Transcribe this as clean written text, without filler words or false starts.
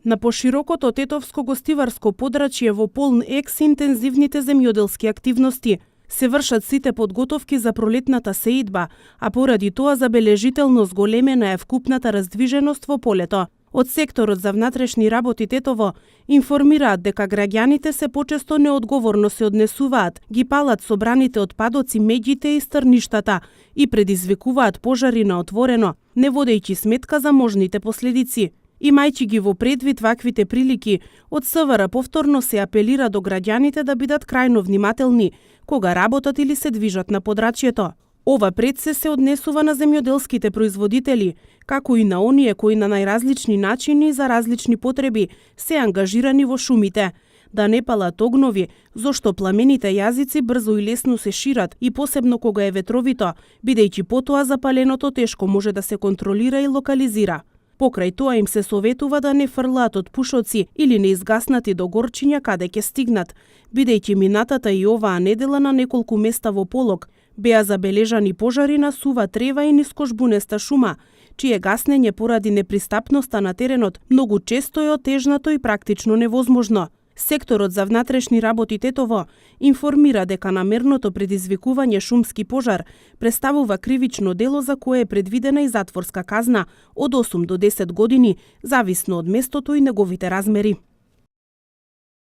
На поширокото Тетовско гостиварско подрачје во полн ек се интензивните земјоделски активности. Се вршат сите подготовки за пролетната сеидба, а поради тоа забележително зголемена е вкупната раздвиженост во полето. Од секторот за внатрешни работи Тетово информираат дека граѓаните се почесто неодговорно се однесуваат, ги палат собраните отпадоци меѓите и стрништата и предизвикуваат пожари на отворено, не водејќи сметка за можните последици. Имајќи ги во предвид ваквите прилики, од СВР повторно се апелира до граѓаните да бидат крајно внимателни кога работат или се движат на подрачјето. Ова пред се однесува на земјоделските производители, како и на оние кои на најразлични начини за различни потреби се ангажирани во шумите, да не палат огнови, зошто пламените јазици брзо и лесно се шират и посебно кога е ветровито, бидејќи потоа запаленото тешко може да се контролира и локализира. Покрај тоа им се советува да не фрлаат од пушоци или неизгаснати до горчиња каде ќе стигнат, бидејќи минатата и оваа недела на неколку места во Полог беа забележани пожари на сува трева и нискожбунеста шума, чие гаснење поради непристапноста на теренот многу често е отежнато и практично невозможно. Секторот за внатрешни работи Тетово информира дека намерното предизвикување шумски пожар представува кривично дело за кое е предвидена и затворска казна од 8 до 10 години, зависно од местото и неговите размери.